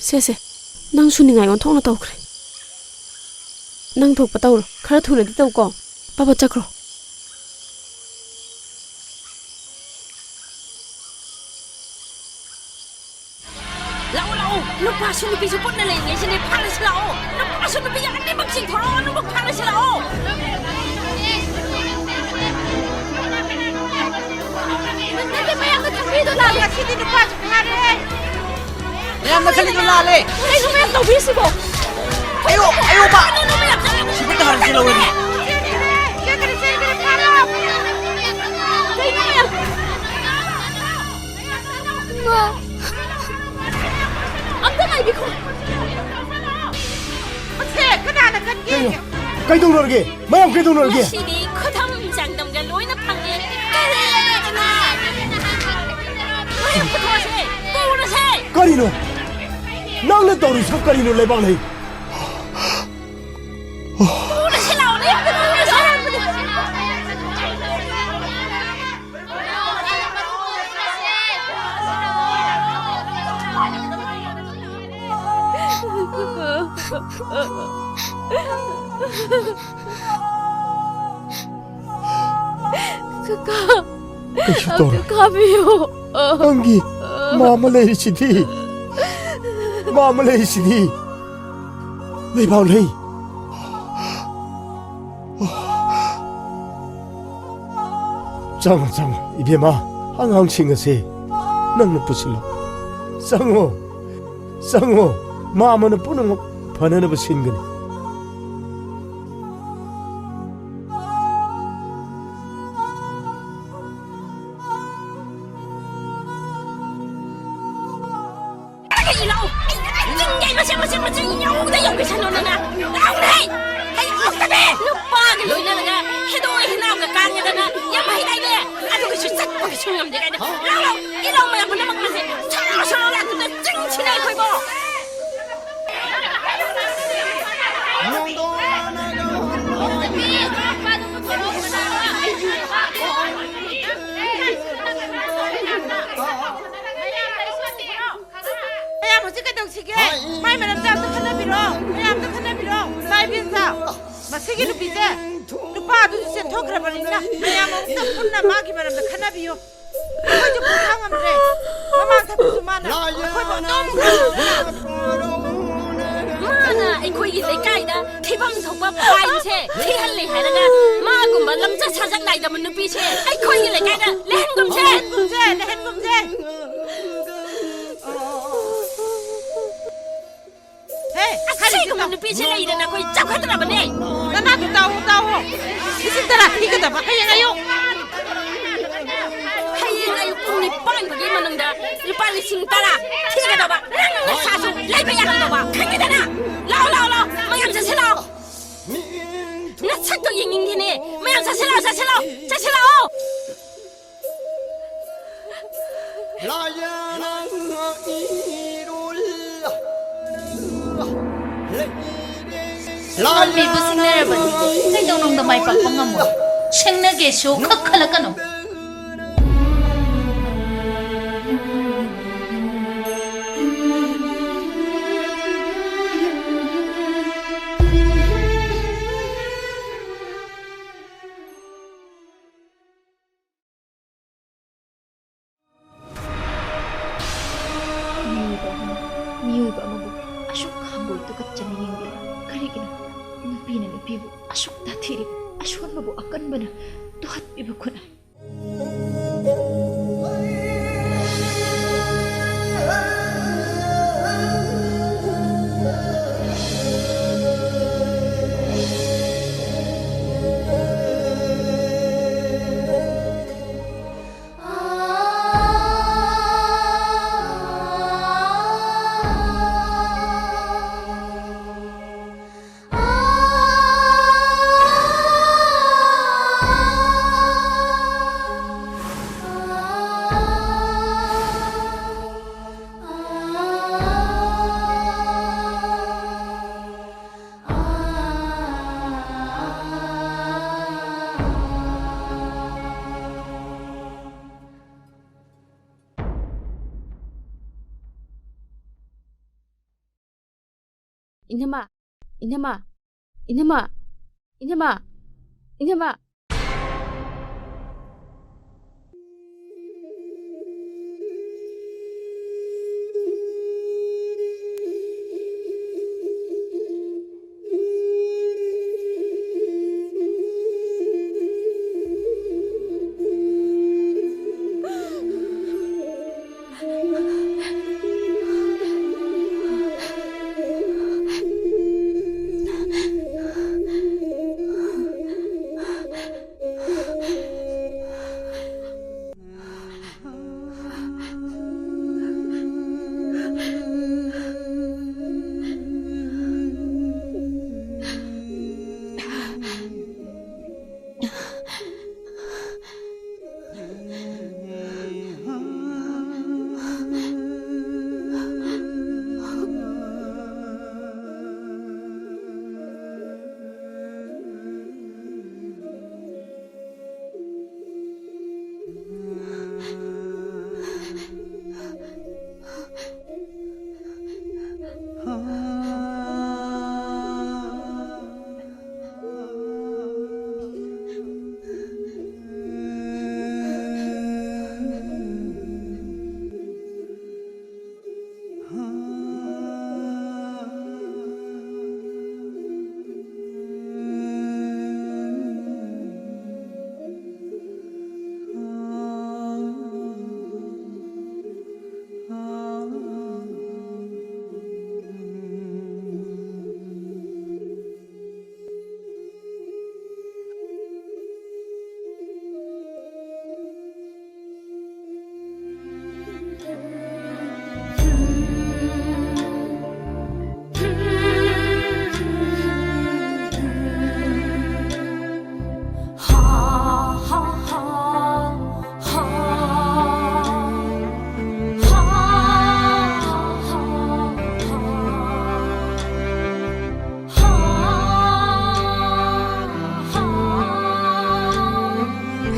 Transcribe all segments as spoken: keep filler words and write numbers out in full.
ꯁꯦ, ꯁꯦ, ꯅꯪꯁꯨ ꯅꯤꯡꯉꯥꯏ ꯑꯣꯟꯊꯣꯛꯅ ꯇꯧꯈ꯭ꯔꯦ꯫ ꯅꯪ ꯊꯣꯛꯄ ꯇꯧꯔꯣ, ꯈꯔ ꯊꯨꯅꯗꯤ ꯇꯧꯀꯣ꯫ ꯄꯥꯄ ꯆꯠꯈ꯭ꯔꯣ꯫ ꯂꯥꯛꯑꯣ, ꯂꯥꯛꯑꯣ, ꯅꯨꯄꯥꯁꯨ ꯅꯨꯄꯤꯁꯨ ꯄꯨꯟꯅ ꯂꯩꯔꯤꯉꯩꯁꯤꯅꯦ, ꯐꯥꯔꯁꯤ ꯂꯥꯛꯑꯣ꯫ ꯅꯨꯄꯥꯁꯨ ꯅꯨꯄꯤ ꯑꯅꯤꯃꯛ ꯆꯤꯡꯊꯣꯔꯛꯑꯣ, ꯑꯗꯨꯒ ꯐꯥꯔꯁꯤ ꯂꯥꯛꯑꯣ꯫ ꯅꯠꯇꯦ, ꯃꯌꯥꯝꯅ ꯈꯟꯕꯤꯗꯣ ꯂꯥꯜꯂꯦ꯫ ꯉꯁꯤꯗꯤ ꯅꯨꯄꯥꯁꯨ ꯐꯥꯔꯦ꯫ ꯃꯌꯥꯝꯅ ꯈꯜꯂꯤꯗꯣ ꯂꯥꯜꯂꯦ꯫ ꯀꯩꯅꯣ ꯃꯌꯥꯝ ꯇꯧꯕꯤꯔꯤꯁꯤꯕꯣ? ꯑꯌꯣ, ꯑꯌꯣ, ꯃꯥ! ꯁꯤꯕꯨ ꯇꯍꯥꯟꯁꯤ ꯂꯧꯔꯅꯤ꯫ ꯆꯦꯟꯈ꯭ꯔꯦ, ꯆꯦꯟꯈ꯭ꯔꯦ, ꯐꯥꯔꯣ! ꯀꯩꯅꯣ ꯃꯌꯥꯝ? ꯃꯥ! ꯑꯝꯇ ꯉꯥꯏꯕꯤꯈꯣ꯫ ꯃꯁꯦ ꯀꯅꯥꯅ ꯀꯟꯒꯦ? ꯀꯩꯅꯣ? ꯀꯩꯗꯧꯅꯔꯒꯦ? ꯃꯌꯥꯝ ꯀꯩꯗꯧꯅꯔꯒꯦ? ꯉꯁꯤꯗꯤ ꯈꯨꯊꯝ ꯆꯥꯡꯗꯝꯒ ꯂꯣꯏꯅ ꯐꯪꯉꯦ꯫ ꯀꯔꯤ ꯂꯩꯔꯦꯗꯅ? ꯃꯌꯥꯝ ꯄꯨꯊꯣꯛꯑꯁꯦ, ꯄꯨꯔꯁꯦ꯫ ꯀꯔꯤꯅꯣ? ꯅꯪꯅ ꯇꯧꯔꯤꯁꯤꯕꯨ ꯀꯔꯤꯅꯣ, ꯂꯩꯕꯥꯛꯂꯩ? ꯄꯨꯔꯁꯦ ꯂꯥꯛꯑꯣꯅꯦ, ꯄꯨꯔꯁꯦ꯫ ꯀꯀꯥ, ꯀꯩꯁꯨ ꯑꯝꯇ ꯇꯧꯔꯣꯏ꯫ ꯀꯥꯕꯤꯌꯨ꯫ ꯅꯪꯒꯤ ꯃꯥ ꯑꯃ ꯂꯩꯔꯤꯁꯤꯗꯤ꯫ ꯃꯥ ꯑꯃ ꯂꯩꯔꯤꯁꯤꯗꯤ꯫ ꯂꯩꯕꯥꯛꯂꯩ꯫ ꯆꯪꯉꯣ, ꯆꯪꯉꯣ, ꯏꯕꯦꯝꯃ, ꯑꯉꯥꯡꯁꯤꯡ ꯑꯁꯦ ꯅꯪꯅ ꯄꯨꯁꯤꯜꯂꯣ꯫ ꯆꯪꯉꯣ, ꯆꯪꯉꯣ, ꯃꯥ ꯑꯃꯅ ꯄꯨꯝꯅꯃꯛ ꯐꯅꯅꯕ ꯁꯤꯟꯒꯅꯤ꯫ ꯏꯂꯥꯎ! ꯑꯩ ꯆꯤꯡꯒꯩ ꯃꯆꯦꯠ ꯃꯆꯦꯠ ꯃꯆꯦꯠ ꯌꯧꯗ ꯌꯧꯈꯤꯁꯅꯨ ꯅꯪ! ꯂꯥꯎꯅꯦ! ꯑꯩ ꯑꯃꯨꯛꯇꯅꯦ! ꯅꯨꯄꯥꯒ ꯂꯣꯏꯅꯔꯒ ꯍꯦꯗꯣꯛ ꯍꯦꯅꯥꯎꯒ ꯀꯥꯡꯉꯦꯗꯅ ꯌꯥꯝ ꯍꯩꯅꯩꯅꯦ! ꯑꯗꯨꯒꯤꯁꯨ ꯆꯠꯄꯒꯤꯁꯨ ꯉꯝꯗꯦ ꯀꯥꯏꯅ! ꯂꯥꯎ, ꯂꯥꯎ! ꯏꯂꯥꯎ ꯃꯌꯥꯝ ꯄꯨꯝꯅꯃꯛ ꯃꯁꯦ ꯁꯔꯥꯎ ꯁꯔꯥꯎ ꯂꯥꯛꯇꯨꯅ ꯆꯤꯡꯁꯤꯅ ꯑꯩꯈꯣꯏꯕꯣ! ꯃꯌꯥꯝ ꯍꯧꯖꯤꯛ ꯀꯩꯗꯧꯁꯤ? ꯃꯥꯏ ꯃꯔꯝꯗ ꯑꯝꯇ ꯈꯟꯅꯕꯤꯔꯣ, ꯃꯌꯥꯝꯗ ꯈꯟꯅꯕꯤꯔꯣ꯫ ꯏꯃꯥ ꯏꯕꯦꯝꯆꯥ, ꯃꯁꯤꯒꯤ ꯅꯨꯄꯤꯁꯦ ꯅꯨꯄꯥꯗꯨꯁꯨ ꯆꯦꯟꯊꯣꯛꯈ꯭ꯔꯕꯅꯤꯅ ꯃꯌꯥꯝ ꯑꯃꯨꯛꯇ ꯄꯨꯟꯅ ꯃꯥꯒꯤ ꯃꯔꯝꯗ ꯈꯟꯅꯕꯤꯌꯣ꯫ ꯑꯩꯈꯣꯏꯁꯨ ꯄꯨꯊꯥꯡ ꯉꯝꯗ꯭ꯔꯦ꯫ ꯃꯃꯥꯡ ꯊꯛꯇꯁꯨ ꯃꯥꯅ ꯑꯩꯈꯣꯏꯕꯨ ꯑꯗꯨꯝ ꯃꯥꯅ ꯑꯩꯈꯣꯏꯒꯤ ꯂꯩꯀꯥꯏꯗ ꯊꯤꯐꯝ ꯊꯣꯛꯄ ꯐꯥꯏꯟꯁꯦ ꯊꯤꯍꯜꯂꯦ ꯍꯥꯏꯔꯒ ꯃꯥꯒꯨꯝꯕ ꯂꯝꯆꯠ ꯁꯥꯖꯠ ꯅꯥꯏꯗꯕ ꯅꯨꯄꯤꯁꯦ ꯑꯩꯈꯣꯏꯒꯤ ꯂꯩꯀꯥꯏꯗ ꯂꯩꯍꯟꯒꯨꯝꯁꯦ꯫ ꯂꯩꯍꯟꯒꯨꯝꯁꯦ, ꯂꯩꯍꯟꯒꯨꯝꯁꯦ꯫ ꯍꯦ, ꯑꯁꯤꯒꯨꯝꯕ ꯅꯨꯄꯤꯁꯦ ꯂꯩꯗꯅ ꯑꯩꯈꯣꯏ ꯆꯥꯎꯈꯠꯇ꯭ꯔꯕꯅꯦ꯫ ꯅꯅꯥꯗꯨ ꯇꯥꯎꯑꯣ, ꯇꯥꯎꯑꯣ꯫ ꯂꯤꯁꯤꯡ ꯇꯔꯥ ꯊꯤꯒꯗꯕ ꯍꯌꯦꯡ ꯑꯌꯨꯛ꯫ ꯍꯌꯦꯡ ꯑꯌꯨꯛ ꯄꯨꯡ ꯅꯤꯄꯥꯟ ꯐꯥꯎꯒꯤ ꯃꯅꯨꯡꯗ ꯂꯨꯄꯥ ꯂꯤꯁꯤꯡ ꯇꯔꯥ ꯊꯤꯒꯗꯕ꯫ ꯅꯪ ꯅꯁꯥꯁꯨ ꯂꯩꯕ ꯌꯥꯔꯝꯗꯕ꯫ ꯈꯪꯉꯦꯗꯅ? ꯂꯥꯛꯑꯣ, ꯂꯥꯛꯑꯣ, ꯂꯥꯛꯑꯣ꯫ ꯃꯌꯥꯝ ꯆꯠꯁꯤꯜꯂꯛꯑꯣ꯫ ꯅꯁꯛꯇꯣ ꯌꯦꯡꯅꯤꯡꯗꯦꯅꯦ꯫ ꯃꯌꯥꯝ ꯆꯠꯁꯤꯜꯂꯛꯑꯣ, ꯆꯠꯁꯤꯜꯂꯛꯑꯣ, ꯆꯠꯁꯤꯜꯂꯛꯑꯣ꯫ ꯉꯝꯃꯤꯕ ꯁꯤꯡꯅꯔꯕꯅꯤ꯫ ꯀꯩꯗꯧꯅꯨꯡꯗ ꯃꯥꯏ ꯄꯥꯛꯄ ꯉꯝꯃꯣꯏ꯫ ꯁꯤꯡꯅꯒꯦꯁꯨ ꯈꯛ ꯈꯜꯂꯛꯀꯅꯨ꯫ ꯃꯤꯑꯣꯏꯕ ꯑꯃꯅ ꯃꯤꯑꯣꯏꯕ ꯑꯃꯕꯨ ꯑꯁꯨꯛ ꯍꯪꯒꯣꯏ ꯇꯨꯀꯠꯆꯅ ꯌꯦꯡꯕꯤꯕ ꯀꯔꯤꯒꯤꯅꯣ? ꯅꯨꯄꯤꯅ ꯅꯨꯄꯤꯕꯨ ꯑꯁꯨꯛ ꯇꯥꯊꯤꯔꯤꯕ, ꯑꯁꯣꯟꯕꯕꯨ ꯑꯀꯟꯕꯅ ꯇꯨꯍꯠꯄꯤꯕ ꯈꯨꯠꯅ꯫ ꯏꯅꯝꯃ, ꯏꯅꯝꯃ, ꯏꯅꯝꯃ, ꯏꯅꯝꯃ, ꯏꯅꯝꯃ꯫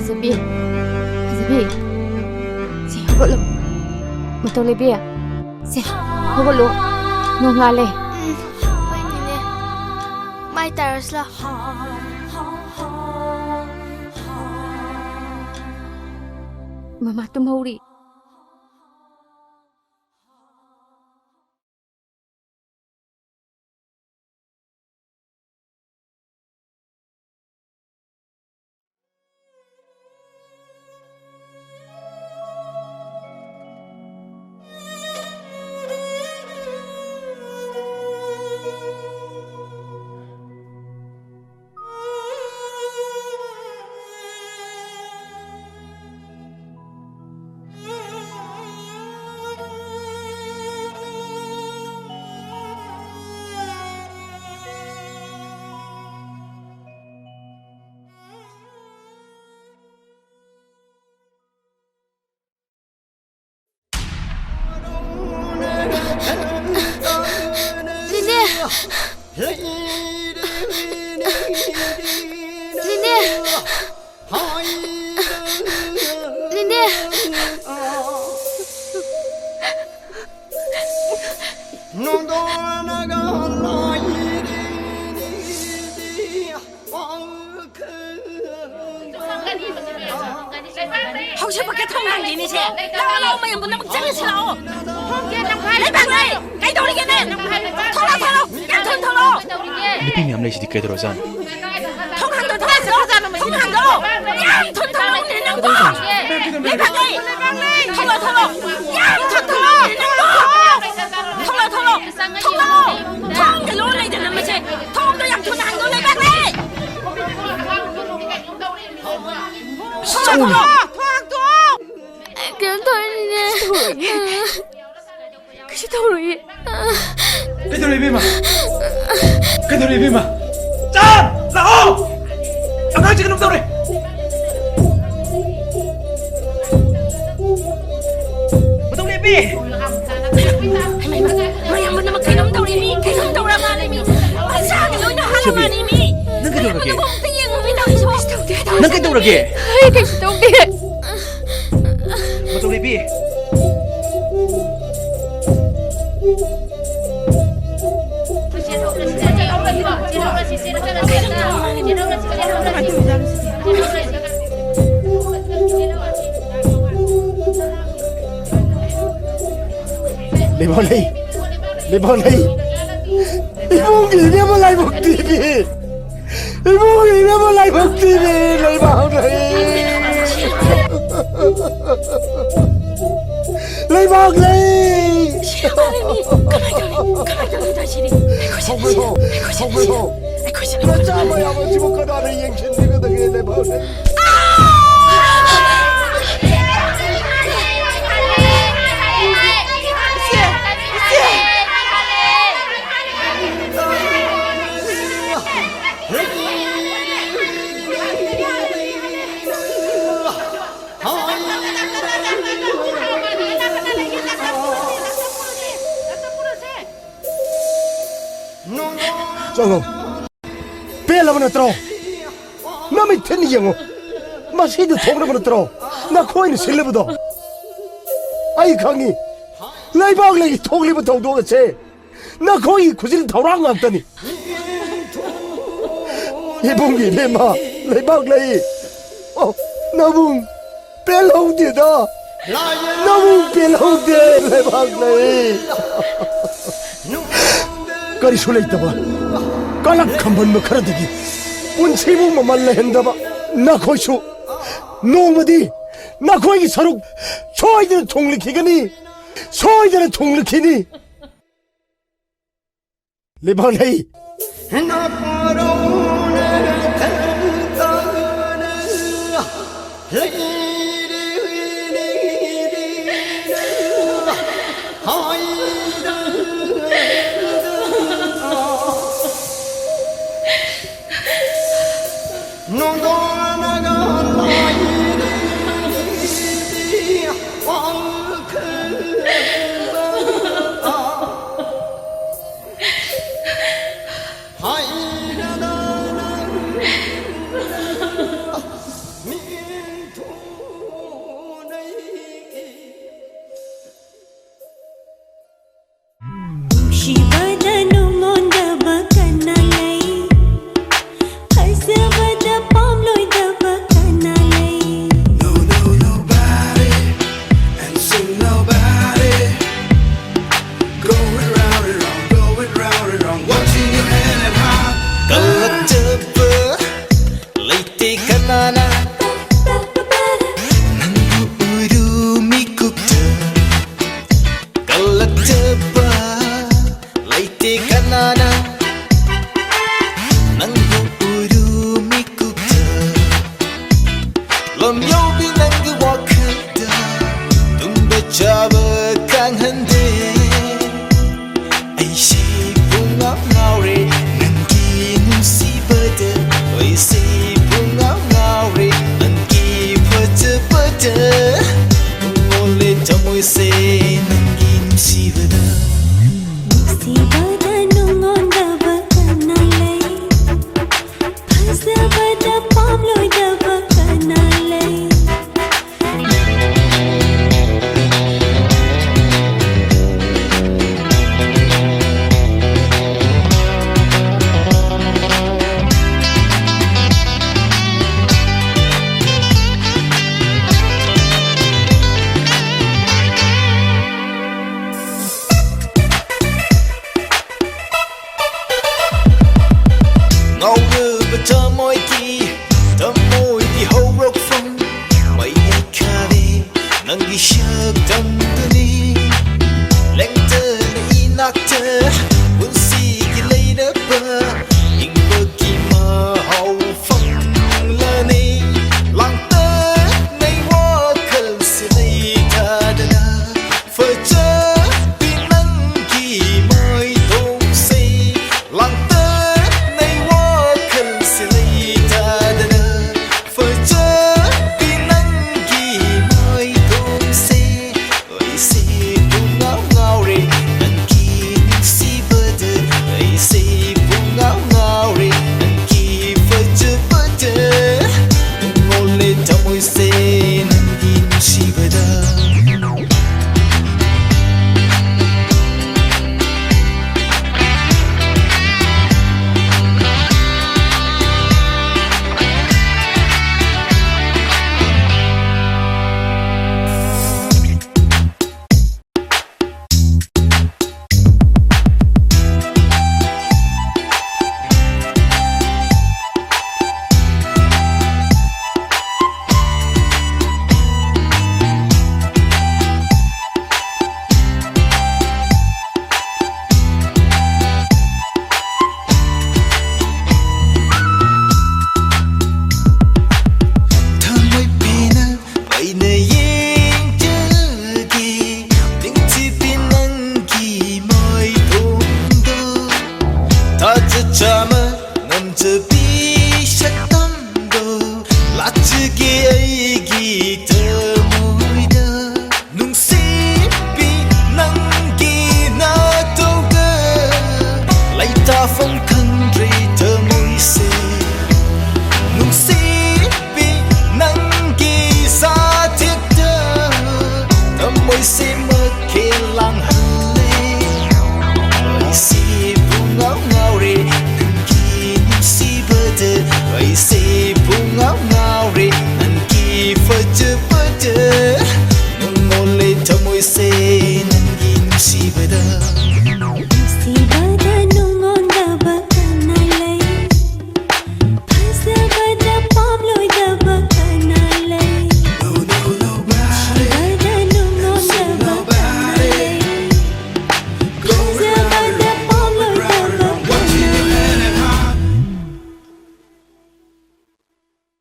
ꯐꯖꯕꯤ, ꯐꯖꯕꯤ, ꯁꯦ ꯍꯧꯒꯠꯂꯣ꯫ ꯃꯇꯧ ꯂꯩꯕꯤ, ꯁꯦ ꯍꯧꯒꯠꯂꯣ, ꯅꯣꯡꯉꯥꯜꯂꯦ꯫ ꯍꯥꯏꯇꯥꯔꯁꯤꯂ꯫ ꯃꯃꯥ ꯇꯨꯝꯍꯧꯔꯤ꯫ ꯅꯦꯅꯦ! ꯅꯦꯅꯦ! ꯅꯦꯅꯦ! ꯍꯧꯖꯤꯛꯃꯛꯀꯤ ꯊꯣꯡ ꯍꯥꯡꯒꯦꯅꯦꯁꯦ꯫ ꯂꯥꯛꯑꯣ, ꯂꯥꯛꯑꯣ, ꯃꯌꯥꯝꯕꯨ ꯅꯪ ꯆꯪꯉꯁꯤ ꯂꯥꯛꯑꯣ꯫ ꯂꯩꯕꯥꯛꯅꯦ! ꯀꯩꯗꯧꯔꯤꯒꯦꯅꯦ? ꯊꯣꯛꯂꯛꯑꯣ, ꯊꯣꯛꯂꯛꯑꯣ! ꯌꯥꯝ ꯊꯨꯅ ꯊꯣꯛꯂꯛꯑꯣ! ꯅꯨꯄꯤ ꯃꯌꯥꯝ ꯂꯩꯁꯤꯗꯤ ꯀꯩꯗꯧꯔꯖꯥꯠꯅꯣ? ꯊꯣꯡ ꯍꯥꯡꯗꯣꯛꯑꯣ, ꯊꯣꯡ ꯍꯥꯡꯗꯣꯛꯑꯣ! ꯊꯣꯡ ꯍꯥꯡꯗꯣꯛꯑꯣ! ꯌꯥꯝ ꯊꯨꯅ ꯊꯣꯛꯂꯛꯑꯣꯅꯦ ꯅꯪꯕꯣ! ꯂꯩꯕꯥꯛꯅꯦ! ꯊꯣꯛꯂꯛꯑꯣ, ꯊꯣꯛꯂꯛꯑꯣ! ꯌꯥꯝ ꯊꯨꯅ ꯊꯣꯛꯂꯛꯑꯣꯅꯦ ꯅꯪꯕꯣ! ꯊꯣꯛꯂꯛꯑꯣ, ꯊꯣꯛꯂꯛꯑꯣ! ꯊꯣꯛꯂꯛꯑꯣ! ꯊꯣꯡꯗ ꯂꯣꯟ ꯂꯩꯗꯅ ꯃꯁꯦ! ꯊꯣꯡꯗꯣ ꯌꯥꯝ ꯊꯨꯅ ꯍꯥꯡꯗꯣꯛꯑꯣ, ꯂꯩꯕꯥꯛꯅꯦ! ꯁꯣꯝ! ꯊꯣꯡ ꯍꯥꯡꯗꯣꯛꯑꯣ! ꯀꯩꯝ ꯇꯧꯔꯤꯅꯦ꯫ ꯀꯩꯁꯨ ꯇꯧꯔꯣꯏꯌꯦ꯫ ꯀꯩꯗꯧꯔꯦ, ꯏꯕꯦꯝꯃ? ꯀꯩꯗꯧꯔꯦ, ꯏꯕꯦꯝꯃ? ꯆꯥ! ꯂꯥꯛꯑꯣ! ꯑꯉꯥꯡꯁꯦ ꯀꯩꯅꯣꯝ ꯇꯧꯔꯦ꯫ ꯃꯇꯧ ꯂꯦꯞꯄꯤ! ꯍꯩꯃꯥ, ꯍꯩꯃꯥ, ꯃꯌꯥꯝ ꯄꯨꯝꯅꯃꯛ ꯀꯩꯅꯣꯝ ꯇꯧꯔꯦ ꯃꯤ, ꯀꯩꯅꯣꯝ ꯇꯧꯔ ꯃꯥꯜꯂꯦ ꯃꯤ꯫ ꯃꯁꯥꯒ ꯂꯣꯏꯅ ꯍꯥꯜꯂ ꯏꯆꯦꯕꯤ, ꯃꯥꯜꯂꯦ ꯃꯤ꯫ ꯅꯪ ꯀꯩꯗꯧꯔꯒꯦ? ꯃꯌꯥꯝ ꯄꯨꯝꯅꯃꯛ ꯑꯝꯇ ꯌꯦꯡꯉꯨ ꯃꯤ, ꯇꯧꯔꯤꯁꯤꯕꯣ꯫ ꯀꯩꯁꯨ ꯇꯧꯗꯦ, ꯇꯧꯗꯦ꯫ ꯅꯪ ꯀꯩꯗꯧꯔꯒꯦ? ꯑꯩ ꯀꯩꯁꯨ ꯇꯧꯗꯦ꯫ ꯃꯇꯧ ꯂꯦꯞꯄꯤ꯫ ꯂꯩꯕꯥꯛ ꯂꯩ꯫ ꯂꯩꯕꯥꯛ ꯂꯩ꯫ ꯏꯕꯨꯡꯒꯤ ꯏꯕꯦꯝꯃ ꯂꯥꯏꯕꯛ ꯊꯤꯕꯤ꯫ ꯏꯕꯨꯡꯒꯤ ꯏꯕꯦꯝꯃ ꯂꯥꯏꯕꯛ ꯊꯤꯕꯤ꯫ ꯂꯩꯕꯥꯛ ꯂꯩ꯫ ꯂꯩꯕꯥꯛ ꯂꯩ꯫ ꯁꯤ ꯀꯃꯥꯏꯅ ꯇꯧꯅꯤ? ꯀꯃꯥꯏꯅ ꯇꯧꯅꯤ ꯇꯧꯔꯤꯁꯤꯗꯤ? ꯑꯩꯈꯣꯏ ꯁꯤꯔꯦ, ꯁꯤꯔꯦ, ꯑꯩꯈꯣꯏ ꯁꯤꯔꯦ, ꯁꯤꯔꯦ꯫ ꯑꯩꯈꯣꯏ ꯁꯤꯔꯦ꯫ ꯅꯆꯥ ꯃꯌꯥꯝ ꯑꯁꯤꯕꯨ ꯀꯅꯥꯅ ꯌꯦꯡꯁꯤꯟꯕꯤꯒꯗꯒꯦ? ꯂꯩꯕꯥꯛ ꯂꯩ꯫ ꯆꯠꯂꯣ꯫ ꯄꯦꯜꯂꯕ ꯅꯠꯇ꯭ꯔꯣ? ꯅꯃꯤꯠ ꯊꯤꯟ ꯌꯦꯡꯉꯣ꯫ ꯃꯁꯤꯗ ꯊꯣꯛꯅꯕ ꯅꯠꯇ꯭ꯔꯣ ꯅꯈꯣꯏꯅ ꯁꯤꯜꯂꯤꯕꯗꯣ? ꯑꯩ ꯈꯪꯉꯤ꯫ ꯂꯩꯕꯥꯛ ꯂꯩ ꯊꯣꯛꯂꯤꯕ ꯊꯧꯗꯣꯛ ꯑꯁꯦ ꯅꯈꯣꯏꯒꯤ ꯈꯨꯖꯤꯟ ꯊꯧꯔꯥꯡ ꯉꯥꯛꯇꯅꯤ꯫ ꯏꯕꯨꯡꯒꯤ ꯏꯕꯦꯝꯃ, ꯂꯩꯕꯥꯛ ꯂꯩ꯫ ꯑꯣ, ꯅꯕꯨꯡ ꯄꯦꯜꯍꯧꯗꯦꯗ꯫ ꯅꯕꯨꯡ ꯄꯦꯜꯍꯧꯗꯦ, ꯂꯩꯕꯥꯛ ꯂꯩ꯫ ꯀꯔꯤꯁꯨ ꯂꯩꯇꯕ, ꯀꯂꯛ ꯈꯝꯕꯟꯕ ꯈꯔꯗꯒꯤ ꯄꯨꯟꯁꯤꯕꯨ ꯃꯃꯜ ꯂꯩꯍꯟꯗꯕ ꯅꯈꯣꯏꯁꯨ ꯅꯣꯡꯃꯗꯤ ꯅꯈꯣꯏꯒꯤ ꯁꯔꯨꯛ ꯁꯣꯏꯗꯅ ꯊꯨꯡꯂꯈꯤꯒꯅꯤ, ꯁꯣꯏꯗꯅ ꯊꯨꯡꯂꯈꯤꯅꯤ꯫ ꯂꯩꯕꯥꯛ ꯂꯩ꯫ ꯅꯪꯕꯨ ꯎꯔꯨ ꯃꯤꯀꯨꯞꯇ ꯀꯜꯂꯛꯇꯕ ꯂꯩꯇꯦ ꯀꯅꯥꯅ꯫ ꯅꯪꯕꯨ ꯎꯔꯨ ꯃꯤꯀꯨꯞꯇ ꯂꯝ ꯌꯧꯕꯤ ꯅꯪꯒꯤ ꯋꯥꯈꯜꯗ ꯇꯨꯝꯕ ꯆꯥꯕ ꯈꯪꯍꯟꯗꯦ꯫ ꯑꯩꯁꯦ ꯄꯨꯡꯉꯥꯎ ꯉꯥꯎꯔꯦ ꯅꯪꯒꯤ ꯅꯨꯡꯁꯤꯕꯗ꯫ ꯑꯩꯁꯦ ꯄꯨꯡꯉꯥꯎ ꯉꯥꯎꯔꯦ ꯅꯪꯒꯤ ꯐꯖꯕꯗ꯫ ꯄꯨꯡꯉꯣꯜꯂꯦ ꯊꯃꯣꯏꯁꯦ ꯅꯪꯒꯤ ꯅꯨꯡꯁꯤꯕꯗ꯫ ꯅꯨꯡꯁꯤꯕꯗ ꯅꯨꯡꯉꯣꯟꯗꯕ ꯀꯅꯥ ꯂꯩ? ꯐꯖꯕꯗ ꯄꯥꯝꯂꯣꯏꯗꯕ ꯀꯅꯥ ꯂꯩ? ꯍꯧꯖꯤꯛꯀꯤ ꯑꯩꯒꯤ ꯇꯧ